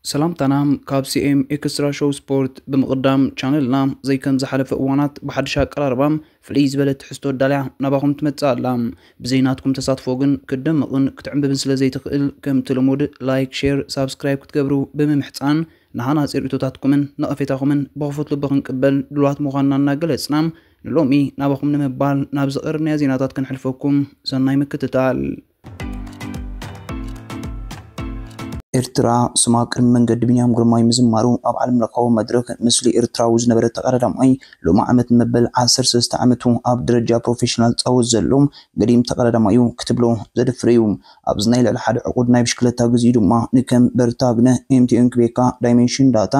ሰላምታና ካብ ሲኤም ኤክስትራ ሾው ስፖርት። ብምቕዳም ቻነልና ዘይከም ዝሓለፈ እዋናት ብሓድሽ ኣቀራርባ ፍልይ ዝበለ ትሕዝቶ ኣዳልያ ናባኹም ትመጽእ ኣላ። ብዘይ ናትኩም ተሳትፎ ግን ክትደምቕን ክትዕምብብን ስለ ዘይትኽእል፣ ከምቲ ልሙድ ላይክ፣ ሼር፣ ሳብስክራይብ ክትገብሩ ብምምሕጻን ንሃናጺ ርእይቶታትኩምን ነቐፌታኹምን ብኽፉት ልቢ ክንቅበል ድሉዋት ምዃንና እናገለጽና፣ ንሎሚ ናባኹም ንምባል ናብ ዝቐረብናዮ ዜናታት ክንሕልፈኩም። ሰናይ ምክትታል። ኤርትራ ስማ ቅድሚ መንገዲ ቢንያም ግርማይ ምዝማሩ ኣብ ዓለም ለኻዊ መድረኽ ምስሊ ኤርትራዊ ዝነበረ ተቐዳዳማይ ሎሚ ዓመት መበል ዓሰርተ ሰለስተ ዓመቱ ኣብ ደረጃ ፕሮፌሽናል ጻወት ዘሎ ገዲም ተቐዳዳማይ እዩ ክትብሎ ዘድፍር እዩ። ኣብዚ ናይ ልዕሊ ሓደ ዕቑድ ናይ ብሽክለታ ግዜኡ ድማ ንከም በርታግነ፣ ኤምቲኤን ክቤካ፣ ዳይሜንሽን ዳታ፣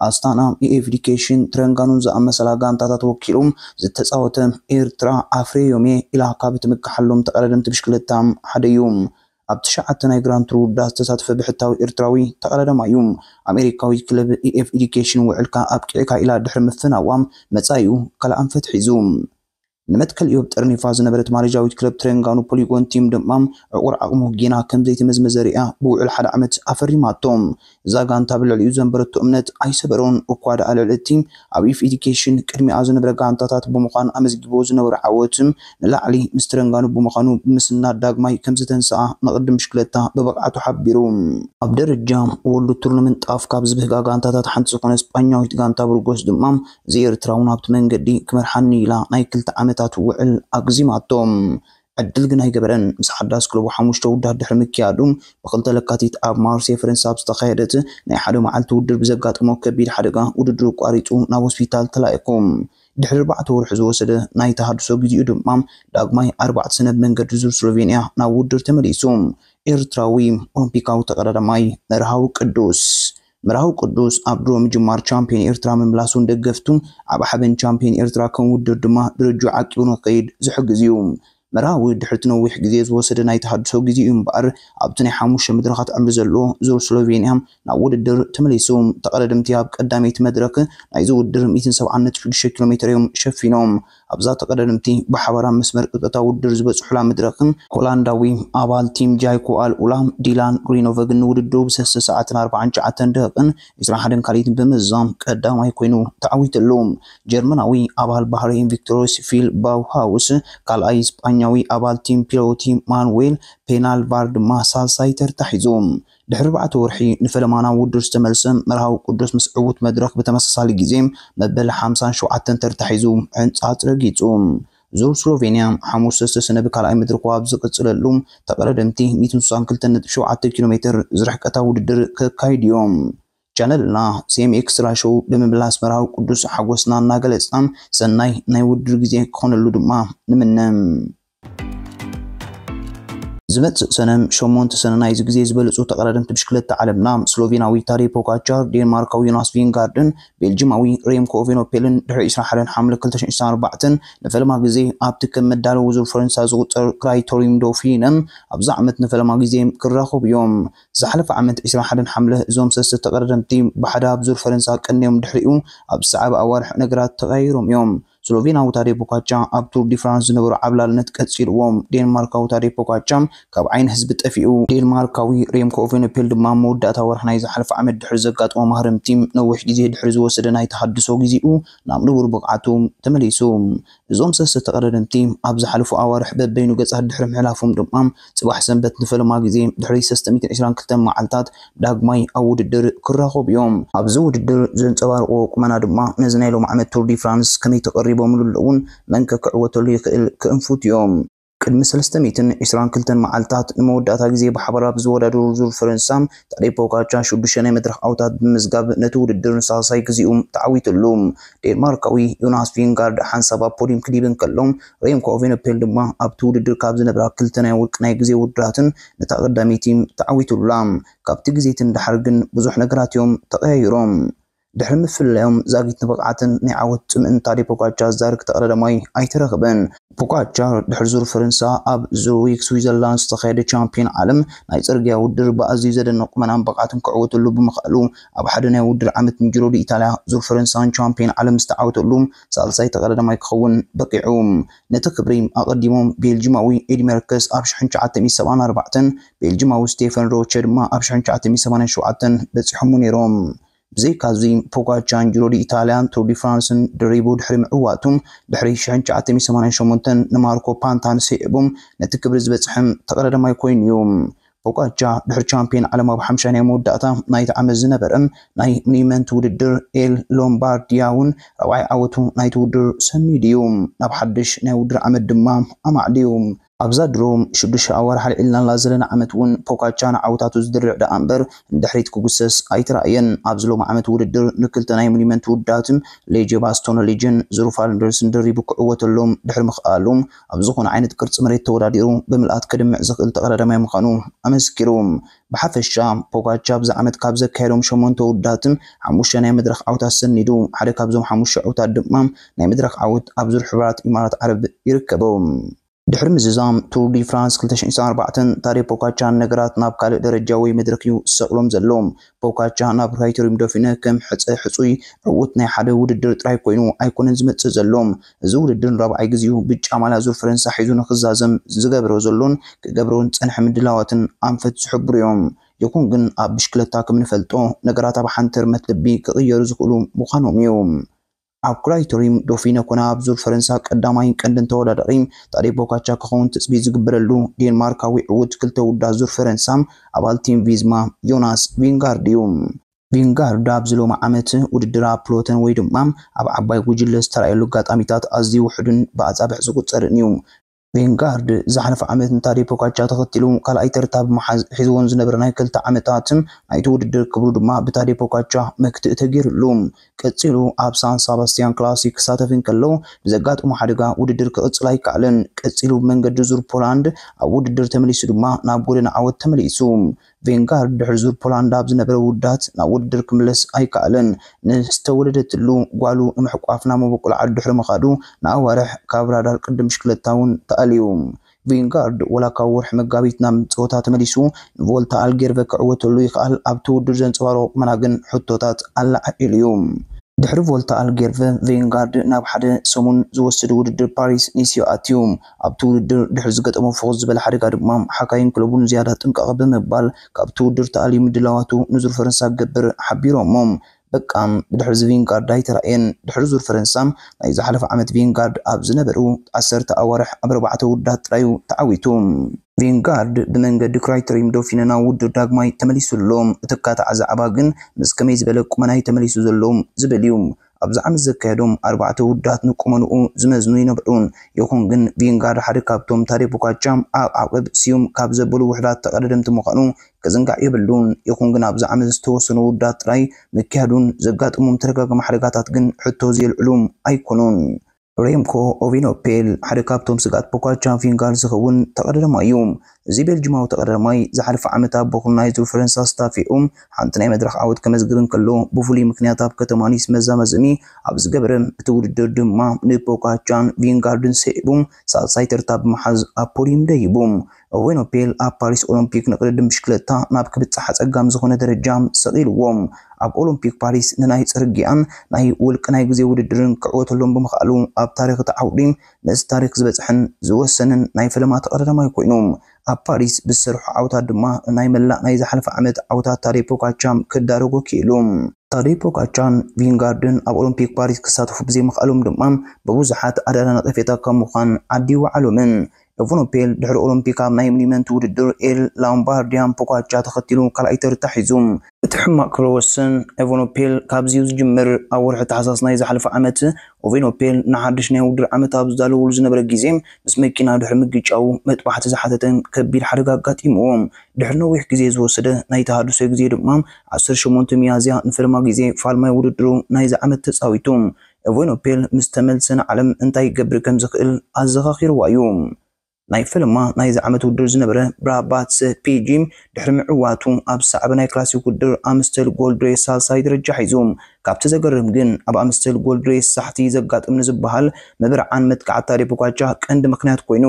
ኣስታና፣ ኤኤፍ ኤዲኬሽን፣ ትረንጋኑን ዝኣመሰላ ጋንታታት ወኪሉ ዝተጻወተ ኤርትራ ኣፍርየዮም እየ ኢላ ካብ ትምክሓሎም ተቐዳደምቲ ብሽክለታ ሓደ እዩ። ኣብ ትሽዓተ ናይ ግራንድ ቱር ውድድራት ዝተሳተፈ ብሕታዊ ኤርትራዊ ተቐዳዳማይ እዩ። ኣሜሪካዊት ክለብ ኤኤፍ ኤዲኬሽን ውዕልካ ኣብቂዕካ ኢላ ድሕሪ ምፍናዋ መጻኢኡ ካልእ ኣንፈት ሒዙ። ንመትከል ኢዮብ ጠርኒፋ ዝነበረት ማሌዥያዊት ክለብ ትሬንጋኑ ፖሊጎን ቲም ድማ ዕቑር ዓቕሙ ጌና ከም ዘይተመዝመዘ ሪኣ ብውዕል ሓደ ዓመት ኣፈሪማቶ። እዛ ጋንታ ብልዕሊኡ ዘንበረቶ እምነት ኣይሰበሮን። እኳ ደኣ ልዕሊ እቲ ኣብ ኢፍ ኤዲኬሽን ቅድሚኣ ዝነበረ ጋንታታት ብምዃን ኣመዝጊቦ ዝነበረ ዓወት ንላዕሊ ምስ ትረንጋኑ ብምዃኑ ብምስናድ ዳግማይ ከም ዝተንስኣ ንቕድም ብሽክለታ ብብቕዓቱ ሓቢሩ። ኣብ ደረጃ ወርልድ ቱር ንምንጣፍ ካብ ዝብህጋ ጋንታታት ሓንቲ ዝኾነ ስጳኛዊት ጋንታ ብርጎስ ድማ እዚ ኤርትራዊ ናብቲ መንገዲ ክመርሓኒ ኢላ ናይ ክልተ ዓመታት ውዕል ኣግዚማቶ። ዕድል ግን ኣይገበረን። ምስ ሓዳስ ክለቡ ሓሙሽተ ውዳት ድሕሪ ምክያዱ ብክልተ ለካቲት ኣብ ማርሴ ፈረንሳ ኣብ ዝተኻየደት ናይ ሓደ መዓልቲ ውድድር ብዘጋጠሞ ከቢድ ሓደጋ ውድድሩ ኣቋሪጹ ናብ ሆስፒታል ተላኢኹ። ድሕሪ ኣርባዕተ ወርሒ ዝወሰደ ናይ ተሃድሶ ግዜኡ ድማ ዳግማይ ኣርባዕተ ሰነ ብመንገዲ ዙር ስሎቬንያ ናብ ውድድር ተመሊሱ። ኤርትራዊ ኦሎምፒካዊ ተቐዳዳማይ መርሃዊ ቅዱስ። መርሃዊ ቅዱስ ኣብ ድሮ ምጅማር ቻምፒዮን ኤርትራ ምምላሱን ደገፍቱ ዓቢ ሓበን ቻምፒዮን ኤርትራ ከም ውድድር ድማ ደረጃኡ ዓቂቡ ንክኸይድ ዝሕግዝ እዩ። መርሃዊ ድሕሪ እቲ ነዊሕ ግዜ ዝወሰደ ናይ ተሃድሶ ግዜኡ እምበኣር ኣብቲ ናይ ሓሙሽተ መድረኻት ዕምሪ ዘለዎ ዙር ስሎቬንያ ናብ ውድድር ተመሊሱ። ተቐዳደምቲ ኣብ ቀዳመይቲ መድረኽ ናይዚ ውድድር ሚእትን ሰብዓን ነጥቢ ሽዱሽተ ኪሎ ሜትር እዮም ሸፊኖም። ኣብዛ ተቐዳደምቲ ብሓባር ኣብ መስመር ቅብጠታ ውድድር ዝበጽሑላ መድረኽ ሆላንዳዊ ኣባል ቲም ጃይኮ ኣልኡላ ዲላን ግሪኖቨግን ንውድድሩ ብሰለስተ ሰዓትን ኣርባዓን ትሽዓተን ደቂቕን ዕስራን ሓደን ካልኢትን ብምዝዛም ቀዳማይ ኮይኑ ተዓዊትሉ። ጀርመናዊ ኣባል ባህሬን ቪክቶር ፊል ባውሃውስ ካልኣይ፣ ስጳኛዊ ኣባል ቲም ፒሎቲ ማኑዌል ፔናልቫር ድማ ሳልሳይ ተርታ ሒዙ። ድሕሪ ኣርባዕተ ወርሒ ንፈለማ ናብ ውድድር ዝተመልሰ መርሃዊ ቅዱስ ምስ ዕዉት መድረኽ ብተመሳሳሊ ግዜ መበል ሓምሳን ሸውዓተን ተርታ ሒዙ ሕንጻጽ ረጊጹ። ዙር ስሎቬንያ ሓሙሽተ ዝተሰነ ብካልኣይ መድረኹ ኣብ ዝቕጽለሉ ተቐዳደምቲ ሚእትን ስሳን ክልተን ነጥቢ ሸውዓተ ኪሎ ሜትር ዝርሕቀታ ውድድር ከካይዱ እዮም። ቻነልና ሴሚ ኤክስትራ ሾው ብምምላስ መርሃዊ ቅዱስ ሓጎስና እናገለጽና ሰናይ ናይ ውድድር ግዜ ክኾነሉ ድማ ንምነ። ዝመጽእ ሰነ ሸሞንተ ሰነ ናይዚ ግዜ ዝበለጹ ተቐዳደምቲ ብሽክለታ ዓለምና ስሎቬናዊ ታዴ ፖጋቻር፣ ዴንማርካዊ ዮናስ ቪንጋርድን ቤልጂማዊ ሬምኮ ኦቬኖፔልን ድሕሪ ዕስራን ሓደን ሓምለ ክልተ ሽሕን ዕስራን ኣርባዕተን ንፈለማ ግዜ ኣብቲ ከም መዳለዊ ዙር ፈረንሳ ዝቑጸር ክራይቶሪም ዶፊነ ኣብዚ ዓመት ንፈለማ ግዜ ክራኸቡ እዮም። ዝሓለፈ ዓመት ዕስራን ሓደን ሓምለ እዞም ሰለስተ ተቐዳደምቲ ብሓደ ኣብ ዙር ፈረንሳ ቀንዮም ድሕሪኡ ኣብ ዝሰዓበ ኣዋርሕ ነገራት ተቐያይሮም እዮም። ስሎቬናዊ ታዴ ፖጋቻ ኣብ ቱር ዲ ፍራንስ ዝነበሮ ዓብላልነት ቀጺልዎም። ዴንማርካዊ ታዴ ፖጋቻ ካብ ዓይኒ ህዝቢ ጠፊኡ። ዴንማርካዊ ሬምኮ ኦቬኖፔል ድማ ኣብ መወዳእታ ወርሒ ናይ ዝሓለፈ ዓመት ድሕሪ ዘጋጠሞ ማህረምቲ ነዊሕ ግዜ ድሕሪ ዝወሰደ ናይ ተሃድሶ ግዜኡ ናብ ንቡር ብቕዓቱ ተመሊሱ። እዞም ሰለስተ ተቐዳደምቲ ኣብ ዝሓለፉ ኣዋርሕ በበይኑ ገጻት ድሕሪ ምሕላፎም ድማ ጽባሕ ሰንበት ንፈለማ ግዜ ድሕሪ ሰለስተ ሚእትን ዕስራን ክልተን መዓልታት ዳግማይ ኣብ ውድድር ክራኸቡ እዮም። ኣብዚ ውድድር ዘንጸባርቕዎ ቁመና ድማ ነዚ ናይ ሎም ዓመት ቱር ዲ ፍራንስ ከመይ ተቐሪቦምሉ ኣለውን መን ከ ክዕወተሉ ይኽእል ክእንፉት እዮም። ቅድሚ ሰለስተ ሚእትን ዕስራን ክልተን መዓልታት ንመወዳእታ ግዜ ብሓባር ኣብ ዝወዳደሩ ዙር ፈረንሳ ታዴ ፖጋቻ ሽዱሽተ ናይ መድረኽ ዓወታት ብምምዝጋብ ነቲ ውድድር ንሳልሳይ ግዜኡ ተዓዊትሉ። ዴንማርካዊ ዮናስ ቪንጋርድ ሓንሳብ ኣብ ፖዲየም ክድይብ እንከሎ ሬምኮ ኦቬኖፔል ድማ ኣብቲ ውድድር ካብ ዝነብራ ክልተ ናይ ወርቂ ናይ ግዜ ውድድራትን ነታ ቀዳመይቲ ተዓዊትሉላ። ካብቲ ግዜቲ ንደሓር ግን ብዙሕ ነገራት እዮም ተቐያይሮም። ድሕሪ ምፍልላዮም ዛጊት ንብቕዓትን ናይ ዓወት ጽምእን ታዴ ፖጋቻ ዝዳርግ ተቐዳዳማይ ኣይተረኽበን። ፖጋቻ ድሕሪ ዙር ፈረንሳ ኣብ ዙሪክ ስዊዘርላንድ ዝተኻየደ ቻምፒዮን ዓለም ናይ ጽርግያ ውድድር ብኣዝዩ ዘደንቕ ቁመናን ብቕዓትን ክዕወተሉ ብምኽኣሉ ኣብ ሓደ ናይ ውድድር ዓመት ንጂሮ ዲ ኢታልያ ዙር ፈረንሳን ቻምፒዮን ዓለም ዝተዓወተሉ ሳልሳይ ተቐዳዳማይ ክኸውን በቒዑ። ነቲ ክብሪ ኣቐዲሞም ቤልጂማዊ ኤዲ መርከስ ኣብ ሽሕን ትሽዓተ ሚእትን ሰብዓን ኣርባዕተን ቤልጂማዊ ስቴፈን ሮቸ ድማ ኣብ ሽሕን ትሽዓተ ሚእትን ሰማንያን ሸውዓተን በጺሖም ነይሮም። ብዘይካዚ ፖጋቻን ጂሮ ዲ ኢታልያን ቱር ዲ ፍራንስን ድሪቡ ድሕሪ ምዕዋቱ ድሕሪ ሽሕን ትሽዓተ ሚእትን ሰማንያን ሸሞንተን ንማርኮ ፓንታን ስዒቡ ነቲ ክብሪ ዝበጽሐ ተቐዳዳማይ ኮይኑ እዩ። ፖጋቻ ድሕሪ ቻምፒዮን ዓለም ኣብ ሓምሻይ ናይ መወዳእታ ናይቲ ዓመት ዝነበረ ናይ ሞኒመንት ውድድር ኤል ሎምባርዲያ እውን ራብዓይ ዓወቱ ናይቲ ውድድር ሰኒዱ እዩ። ናብ ሓድሽ ናይ ውድድር ዓመት ድማ ኣማዕድዩ። ኣብዛ ድሮ ሽዱሽተ ኣዋርሕ ኣልዒልናላ ዘለና ዓመት እውን ፖጋቻ ንዓወታቱ ዝድርዕ ደኣ እምበር ንድሕሪት ክጉሰስ ኣይተራእየን። ኣብዚ ሎሚ ዓመት ውድድር ንክልተ ናይ ሞኒመንት ውድዳትን ሌጀ ባስቶን ሌጀን ዙር ፋልደርስን ደሪቡ ክዕወተሎም ድሕሪ ምኽኣሉ ኣብ ዝኾነ ዓይነት ቅርጺ መሬት ተወዳዲሩ ብምልኣት ከድምዕ ዝኽእል ተቐዳዳማይ ምዃኑ ኣመስኪሩ። ብሓፈሻ ፖጋቻ ኣብዚ ዓመት ካብ ዘካየዶም ሸሞንተ ውድዳትን ሓሙሽተ ናይ መድረኽ ዓወታት ሰኒዱ። ሓደ ካብዞም ሓሙሽተ ዓወታት ድማ ናይ መድረኽ ዓወት ኣብ ዙር ሕቡራት ኢማራት ዓረብ ይርከቦ። ድሕሪ ምዝዛም ቱር ዲ ፍራንስ ክልተ ሽሕን ዕስራን ኣርባዕተን ታዴ ፖጋቻ ነገራት ናብ ካልእ ደረጃ ወይ መድረኽ እዩ ዝሰቕሎም ዘሎ። ፖጋቻ ናብ ክራይቴሪዩም ዶፊነ ከም ሕጸ ሕጹይ ዕዉት ናይ ሓደ ውድድር ጥራይ ኮይኑ ኣይኮነን ዝመጽእ ዘሎ። እዚ ውድድር ንራብዓይ ግዜኡ ብጫ ማልያ ዙር ፈረንሳ ሒዙ ንክዛዘም ዝገብሮ ዘሎን ክገብሮን ዝጸንሐ ምድላዋትን ኣንፈት ዝሕብሩ እዮም። ይኹን ግን ኣብ ብሽክለታ ከም ንፈልጦ ነገራት ኣብ ሓንቲ ህርመት ልቢ ክቕየሩ ዝኽእሉ ምዃኖም እዩ። ኣብ ክራይቴሪዩም ዶፊነ ኮነ ኣብ ዙር ፈረንሳ ቀዳማይን ቀንድን ተወዳዳሪ ታዴ ፖጋቻ ክኸውን ትጽቢት ዝግበረሉ ዴንማርካዊ ዕዉት ክልተ ውዳት ዙር ፈረንሳ ኣባል ቲም ቪዝማ ዮናስ ቪንጋርድ እዩ። ቪንጋርድ ኣብዚ ሎሚ ዓመት ውድድር ኣብ ፕሎተን ወይ ድማ ኣብ ዓባይ ጉጅለ ዝተራእየሉ ኣጋጣሚታት ኣዝዩ ውሑድን ብኣጻብዕ ዝቑጸርን እዩ። ቬንጋርድ ዝሓለፈ ዓመት ንታዴ ፖጋቻ ተኸቲሉ ካልኣይ ተርታ ብምሓዝ ሒዝዎን ዝነበረ ናይ ክልተ ዓመታት ናይቲ ውድድር ክብሩ ድማ ብታዴ ፖጋቻ መክትኢ ተገይሩሉ። ቀጺሉ ኣብ ሳን ሰባስቲያን ክላሲክ ክሳተፍ እንከሎ ብዘጋጠሞ ሓደጋ ውድድር ክቕጽል ኣይከኣለን። ቀጺሉ ብመንገዲ ዙር ፖላንድ ኣብ ውድድር ተመሊሱ ድማ ናብ ጎደና ዓወት ተመሊሱ። ቬንጋርድ ድሕሪ ዙር ፖላንድ ኣብ ዝነበረ ውዳት ናብ ውድድር ክምለስ ኣይከኣለን። ንዝተወለደትሉ ጓሉ ንምሕቋፍ ናብ መበቆል ዓዱ ድሕሪ ምኻዱ ንኣዋርሕ ካብ ራዳር ቅድም ብሽክለታ እውን ተኣልዩ። ቬንጋርድ ወላ ካብ ወርሒ መጋቢት ናብ ጸወታ ተመሊሱ ንቮልታ ኣልጌርቨ ክዕወተሉ ይኽኣል ኣብቲ ውድድር ዘንጸባረቖ ቁመና ግን ሕቶታት ኣለዓዒሉ እዩ። ድሕሪ ቮልታ ኣልጌርቨ ቬንጋርድ ናብ ሓደ ሰሙን ዝወስድ ውድድር ፓሪስ ኒስ እዩ ኣትዩ። ኣብቲ ውድድር ድሕሪ ዝገጠሞ ፍኹስ ዝበለ ሓደጋ ድማ ሓካይን ክለቡን ዝያዳ ጥንቃቐ ብምባል ካብቲ ውድድር ተኣልዩ ምድላዋቱ ንዙር ፈረንሳ ክገብር ሓቢሮሞ። በቃ ብድሕሪ እዚ ቬንጋርድ ኣይተራእየን። ድሕሪ ዙር ፈረንሳ ናይ ዝሓለፈ ዓመት ቬንጋርድ ኣብ ዝነበሩ ዓሰርተ ኣዋርሕ ኣብ ኣርባዕተ ውዳት ጥራዩ ተዓዊቱ። ቬንጋርድ ብመንገዲ ክራይተሪም ዶፊነ ናብ ውድድር ዳግማይ ተመሊሱ ኣሎ። እቲ ኣካታዒ ዛዕባ ግን ምስ ከመይ ዝበለ ቁመናይ ተመሊሱ ዘሎ ዝብል እዩ። ኣብዚ ዓመት ዘካየዶም ኣርባዕተ ውዳት ንቁመንኡ ዝመዝኑ ይነብዑን። ይኹን ግን ቪንጋርድ ሓደ ካብቶም ታዴ ፖጋቻ ኣብ ዓቐብ ስዩም ካብ ዘበሉ ውሕዳት ተቐዳደምቲ ምዃኑ ክዝንጋዕ የብሉን። ይኹን ግን ኣብዚ ዓመት ዝተወሰኑ ውዳት ጥራይ ምክያዱን ዘጋጠሞም ተደጋጋሚ ሓደጋታት ግን ሕቶ ዘየልዕሉ ኣይኮኑን። ሬምኮ ኦቪኖፔል ሓደ ካብቶም ስግኣት ፖጋቻ ቪንጋርድ ዝኸውን ተቐዳዳማይ እዩ። እዚ ቤልጅማዊ ተቐዳዳማይ ዝሓለፈ ዓመት ኣብ በኹል ናይ ዙር ፈረንሳ ስታፊኡ ሓንቲ ናይ መድረኽ ዓወት ከመዝግብ እንከሎ ብፍሉይ ምክንያት ኣብ ከተማ ኒስ መዛመዝሚ ኣብ ዝገበረ እቲ ውድድር ድማ ንፖጋቻን ቪንጋርድን ስዒቡ ሳልሳይ ተርታ ብምሓዝ ኣብ ፖዲየም ደይቡ። ኦቬኖፔል ኣብ ፓሪስ ኦሎምፒክ ንቅድድም ብሽክለታ ናብ ክብጻሕ ኣጸጋሚ ዝኾነ ደረጃ ሰቒልዎ። ኣብ ኦሎምፒክ ፓሪስ ንናይ ጽርግያን ናይ ውልቂ ናይ ግዜ ውድድርን ክዕወተሎም ብምኽኣሉ ኣብ ታሪኽ እቲ ዓውዲ ምስ ታሪኽ ዝበጽሐን ዝወሰንን ናይ ፈለማ ተቐዳዳማይ ኮይኑ። ኣብ ፓሪስ ብዝሰርሖ ዓውታት ድማ ናይ መላእ ናይ ዝሓለፈ ዓመት ዓውታት ታዴ ፖጋቻ ክዳረጎ ክኢሉ። ታዴ ፖጋቻን ቪንጋርድን ኣብ ኦሎምፒክ ፓሪስ ክሳተፉ ብዘይምኽኣሎም ድማ ብብዙሓት ኣዳዳ ነቐፌታ ካብ ምዃን ዓዲ ይወዓሎምን። ኤቨኖፔል ድሕሪ ኦሎምፒክ ኣብ ናይ ሞኒመንት ውድድር ኤል ላምባርዲያን ፖጋቻ ተኸቲሉ ካልኣይ ተርታ ሒዙ። እቲ ሕማቕ ክብረ ወሰን ኤቨኖፔል ካብዚዩ ዝጅምር። ኣብ ወርሒ ታሕሳስ ናይ ዝሓለፈ ዓመት ኦቬኖፔል ንሓድሽ ናይ ውድድር ዓመት ኣብ ዝዳለወሉ ዝነበረ ግዜ ምስ መኪና ድሕሪ ምግጫው መጥባሕቲ ዝሓተተ ከቢድ ሓደጋ ኣጋጢምዎ። ድሕሪ ነዊሕ ግዜ ዝወሰደ ናይ ተሃድሶ ግዜ ድማ ዓሰርተ ሸሞንተ ሚያዝያ ንፈለማ ግዜ ፋልማይ ውድድሩ ናይዚ ዓመት ተጻዊቱ። ኤቨኖፔል ምስ ተመልሰ ንዓለም እንታይ ይገብር ከም ዝኽእል ኣዘኻኺርዋ እዩ። ናይ ፈለማ ናይዚ ዓመት ውድድር ዝነበረ ብራባትስ ፒጂ ድሕሪ ምዕዋቱ ኣብ ሳዕቢ ናይ ክላሲክ ውድድር ኣምስተል ጎልድ ሬስ ሳልሳይ ደረጃ ሒዙ። ካብቲ ዘገርም ግን ኣብ ኣምስተል ጎልድ ሬስ ሳሕቲ ዘጋጥም ንዝበሃል ምብርዓን መጥቃዕቲ ታዴ ፖጋቻ ቀንዲ ምክንያት ኮይኑ።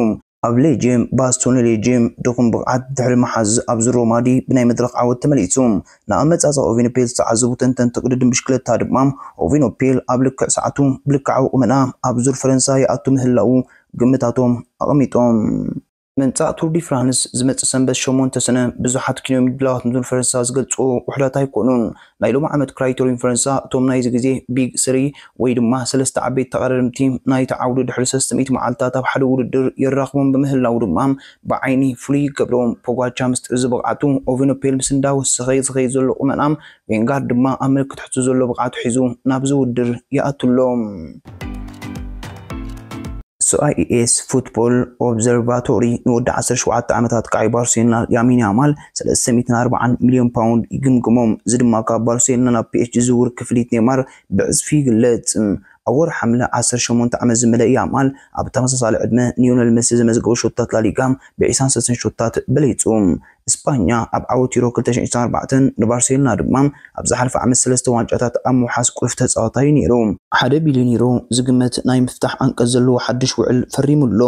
ኣብ ሌጂየም ባስቶኒ ሌጂየም ድኹም ብቕዓት ድሕሪ ምሓዝ ኣብዚ ሮማዲ ብናይ መድረኽ ዓወት ተመሊሱ። ንኣመጻጽኣ ኦቪኖፔል ዝተዓዘቡ ተንተንቲ ቅድድም ብሽክለታ ድማ ኦቪኖፔል ኣብ ልክዕ ሰዓቱ ብልክዓዊ ቁመና ኣብ ዙር ፈረንሳ ይኣቱ ምህላዉ ግምታቶም ኣቐሚጦም። ምምጻእ ቱር ዲ ፍራንስ ዝመጽእ ሰንበት ሸሞንተ ሰነ ብዙሓት ኪኖ ምድላዋት ንዙር ፈረንሳ ዝገልጹ ውሑዳት ኣይኮኑን። ናይ ሎሚ ዓመት ክራይቶሪን ፈረንሳ እቶም ናይዚ ግዜ ቢግ ስሪ ወይ ድማ ሰለስተ ዓበይቲ ተቐዳደምቲ ናይቲ ዓውዲ ድሕሪ ሰለስተ ሚእቲ መዓልታት ኣብ ሓደ ውድድር የራኽቦም ብምህላው ድማ ብዓይኒ ፍሉይ ይገብሮም። ፖጋቻ ምስጢር እዚ ብቕዓቱ ኦቪኖፔል ምስ እንዳወሰኸ ዝኸይድ ዘሎ ቁመና ቬንጋርድ ድማ ኣብ ምልክት ሕቶ ዘሎ ብቕዓቱ ሒዙ ናብዚ ውድድር ይኣቱ ኣሎ። ሲ ኣይ ኤ ኤስ ፉትቦል ኦብዘርቫቶሪ ንወዲ ዓሰርተ ሸውዓተ ዓመታት ቃይ ባርሴሎና ያሚን ያማል ሰለስተ ሚእትን ኣርባዓን ሚልዮን ፓውንድ ይግምግሞ። እዚ ድማ ካብ ባርሴሎና ናብ ፒ ኤስ ጂ ዝውውር ክፍሊት ኔማር ብዕጽፊ ይግለጽ። ኣብ ወርሒ ሓምለ ዓሰርተ ሸሞንተ ዓመት ዝመልአ ያማል ኣብ ተመሳሳሊ ዕድመ ሊዮነል መሲ ዘመዝገቦ ሾታት ላሊጋ ብ ዕስራን ሰለስተን ሾታት በሊጹ። እስጳኛ ኣብ ዓወት ዩሮ ክልተ ሽሕን ዕስራን ኣርባዕተን ንባርሴሎና ድማ ኣብ ዝሓለፈ ዓመት ሰለስተ ዋንጫታት ኣብ ምውሓስ ቁልፊ ተጻዋታይ ነይሩ። ሓደ ቢልዮን ዩሮ ዝግመት ናይ ምፍታሕ ዓንቀጽ ዘለዎ ሓድሽ ውዕል ፈሪሙ ኣሎ።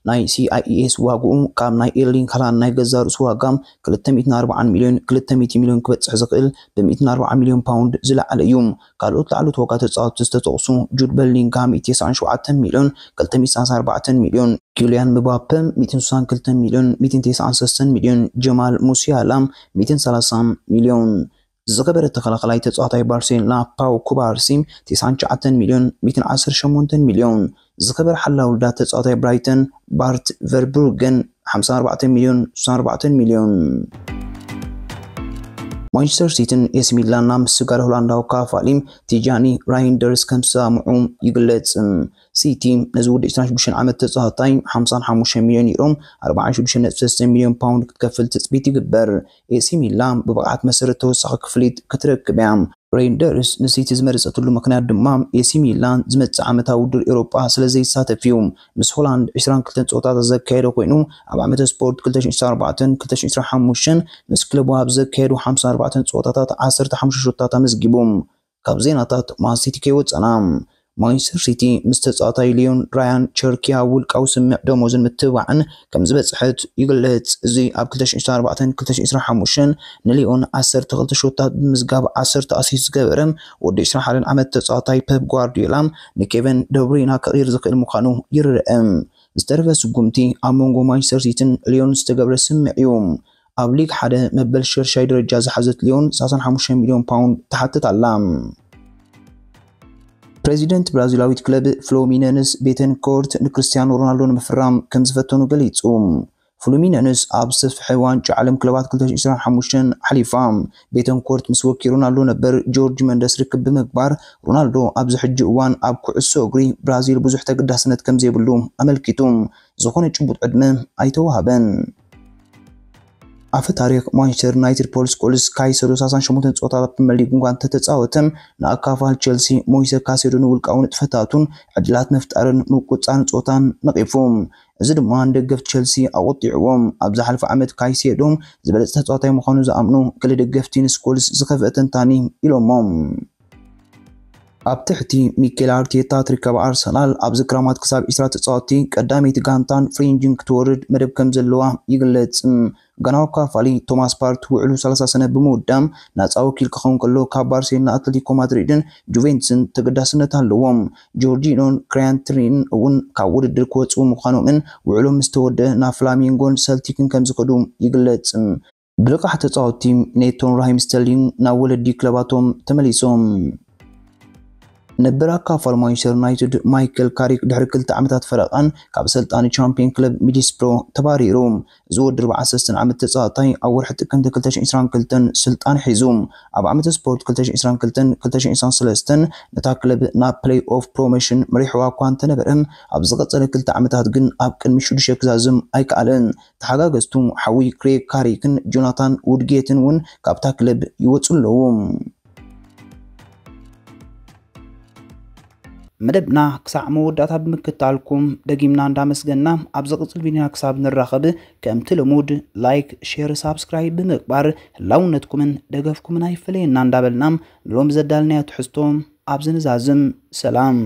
ናይ ሲ ኣይ ኤ ኤስ ዋግኡ ካብ ናይ ኤርሊንግ ሃላንድ ናይ ገዛእ ርእሱ ዋጋ ክልተ ሚእትን ኣርባዓን ሚልዮን ክልተ ሚእቲ ሚልዮን ክበጽሕ ዝኽእል ብ ሚእትን ኣርባዓን ሚልዮን ፓውንድ ዝለዓለ እዩ። ካልኦት ላዕለዎት ዋጋ ተጻወትቲ ዝተጠቕሱ ጁድ በሊንግሃም ሚእትን ተስዓን ሸውዓተን ሚልዮን ክልተ ሚእትን ሰላሳን ኣርባዕተን ሚልዮን፣ ኪልያን ምባፐ ሚእትን ስሳን ክልተን ሚልዮን ሚእትን ተስዓን ሰለስተን ሚልዮን፣ ጀማል ሙሲያላ ሚእትን ሰላሳን ሚልዮን። ዝኸበረ ተኸላኸላይ ተጻዋታይ ባርሴሎና ፓው ኩባርሲ ተስዓን ትሽዓተን ሚልዮን ሚእትን ዓሰርተ ሸሞንተን ሚልዮን። ዝኸበረ ሓላዊ ውልዳት ተጻዋታይ ብራይተን ባርት ቨርብሩገን ሓምሳን ኣርባዕተን ሚልዮን ስሳን ኣርባዕተን ሚልዮን። ማንቸስተር ሲቲን ኤሲ ሚላን ናብ ምስጋር ሆላንዳዊ ካፋሊ ቲጃኒ ራይንደርስ ከም ዝሰማምዑ ይግለጽ። ሲቲ ነዚ ውድእ ዕስራን ሽዱሽተን ዓመት ተጻዋታይ ሓምሳን ሓሙሽተን ሚልዮን ዩሮ፣ ኣርባዓን ሽዱሽተን ነጥቢ ሰለስተ ሚልዮን ፓውንድ ክትከፍል ትጽቢት ይግበር። ኤሲ ሚላን ብብቕዓት መሰረት ተወሳኺ ክፍሊት ክትረክብ እያ። ሬንደርስ ንሲቲ ዝመረጸትሉ ምኽንያት ድማ ኤሲ ሚላን ዝመጽእ ዓመታዊ ውድድር ኤውሮጳ ስለ ዘይሳተፍ እዩ። ምስ ሆላንድ ዕስራን ክልተን ጸወታታት ዘካየደ ኮይኑ ኣብ ዓመተ ስፖርት ክልተ ሽሕን ዕስራን ኣርባዕተን ክልተ ሽሕን ዕስራን ሓሙሽተን ምስ ክለቡ ኣብ ዘካየዱ ሓምሳን ኣርባዕተን ጸወታታት ዓሰርተ ሓሙሽተ ሾታት ኣመዝጊቡ። ካብ ዜናታት ማን ሲቲ ከይወጸና ማንቸስተር ሲቲ ምስ ተጻዋታይ ሊዮን ራያን ቸርኪ ኣብ ውልቃዊ ስምምዕ ደሞዝን ምትብባዕን ከም ዝበጽሐት ይግለጽ። እዚ ኣብ ክልተ ሽሕን ዕስራን ኣርባዕተን ክልተ ሽሕን ዕስራን ሓሙሽተን ንሊዮን ዓሰርተ ክልተ ሾታት ብምዝጋብ ዓሰርተ ኣሲስት ዝገበረ ወዲ ዕስራን ሓደን ዓመት ተጻዋታይ ፔፕ ጓርዲዮላ ንኬቨን ደብሩይና ክቕይር ዝኽእል ምዃኑ ይርአ። ዝተረፈ ስጉምቲ ኣብ መንጎ ማንቸስተር ሲቲን ሊዮን ዝተገብረ ስምምዕ እዩ። ኣብ ሊግ ሓደ መበል ሸርሻይ ደረጃ ዝሓዘት ሊዮን ሰላሳን ሓሙሽተን ሚልዮን ፓውንድ ትሓትት ኣላ። ፕሬዚደንት ብራዚላዊት ክለብ ፍሎሚነንስ ቤተንኮርት ንክርስቲያኖ ሮናልዶ ንምፍራም ከም ዝፈተኑ ገሊጹ። ፍሉሚነንስ ኣብ ሰፍሒ ዋንጫ ዓለም ክለባት ክልተ ሽሕን ዕስራን ሓሙሽተን ሓሊፋ። ቤተንኮርት ምስ ወኪል ሮናልዶ ነበር ጆርጅ መንደስ ርክብ ብምግባር ሮናልዶ ኣብዚ ሕጂ እዋን ኣብ ኩዕሶ እግሪ ብራዚል ብዙሕ ተገዳስነት ከም ዘይብሉ ኣመልኪቱ። ዝኾነ ጭቡጥ ዕድመ ኣይተዋህበን። ኣፈ ታሪኽ ማንቸስተር ዩናይትድ ፖል ስኮልስ ካይሰዶ ሰላሳን ሸሞንተን ጸወታታት ፕሪምየር ሊግ እኳ እንተተጻወተ ንኣካፋል ቸልሲ ሞይሰ ካሴዶ ንውልቃዊ ንጥፈታቱን ዕድላት ምፍጣርን ምቁጻር ጸወታን ነቒፉ። እዚ ድማ ንደገፍቲ ቸልሲ ኣቖጢዕዎም። ኣብ ዝሓለፈ ዓመት ካይሴዶ ዝበለጸ ተጻዋታይ ምዃኑ ዝኣምኑ ገለ ደገፍቲ ንስኮልስ ዝኸፍአ ተንታኒ ኢሎሞ። ኣብ ትሕቲ ሚኬል ኣርቴታ ትርከብ ኣርሰናል ኣብዚ ክራማት ክሳብ ዕስራ ተጻወትቲ ቀዳመይቲ ጋንታን ፍሬንጅን ክትወርድ መደብ ከም ዘለዋ ይግለጽ። ጋናዊ ካፋሊ ቶማስ ፓርቲ ውዕሉ ሰላሳ ሰነ ብምውዳም ናጻ ወኪል ክኸውን ከሎ ካብ ባርሴሎና፣ ኣትሌቲኮ ማድሪድን ጁቬንትስን ተገዳስነት ኣለዎም። ጆርጂኖን ክሪያንትሪን እውን ካብ ውድድር ክወጽኡ ምዃኖምን ውዕሎም ምስ ተወደ ናብ ፍላሚንጎን ሰልቲክን ከም ዝኸዱ ይግለጽ። ብልቃሕ ተጻወትቲ ኔቶን ራሂም ስተርሊንግ ናብ ወለዲ ክለባቶም ተመሊሶም። ነበር ኣካፋል ማንቸስተር ዩናይትድ ማይክል ካሪክ ድሕሪ ክልተ ዓመታት ፈረቓን ካብ ሰልጣኒ ቻምፒዮን ክለብ ሚድልስብሮ ተባሪሩ። እዚ ወዲ ኣርባዓን ሰለስተን ዓመት ተጻዋታይ ኣብ ወርሒ ጥቅምቲ ክልተ ሽሕን ዕስራን ክልተን ስልጣን ሒዙ። ኣብ ዓመተ ስፖርት ክልተ ሽሕን ዕስራን ክልተን ክልተ ሽሕን ዕስራን ሰለስተን ነታ ክለብ ናብ ፕሌይ ኦፍ ፕሮሞሽን መሪሕዋ እኳ እንተነበረ፣ ኣብ ዝቐጸለ ክልተ ዓመታት ግን ኣብ ቅድሚ ሽዱሽተ ክዛዝም ኣይከኣለን። ተሓጋገዝቱ ሓዊ ክሬግ ካሪክን ጆናታን ውድጌትን እውን ካብታ ክለብ ይወጹ ኣለዉ። መደብና ክሳዕ መወዳእታ ብምክታልኩም ደጊምና እንዳመስገና፣ ኣብ ዝቕጽል ቪድዮና ክሳብ ንራኸብ ከምቲ ልሙድ ላይክ፣ ሼር፣ ሳብስክራይብ ብምግባር ህላውነትኩምን ደገፍኩምን ኣይፈለየና እንዳበልና ንሎም ዘዳልናዮ ትሕዝቶ ኣብዚ ንዛዝም። ሰላም።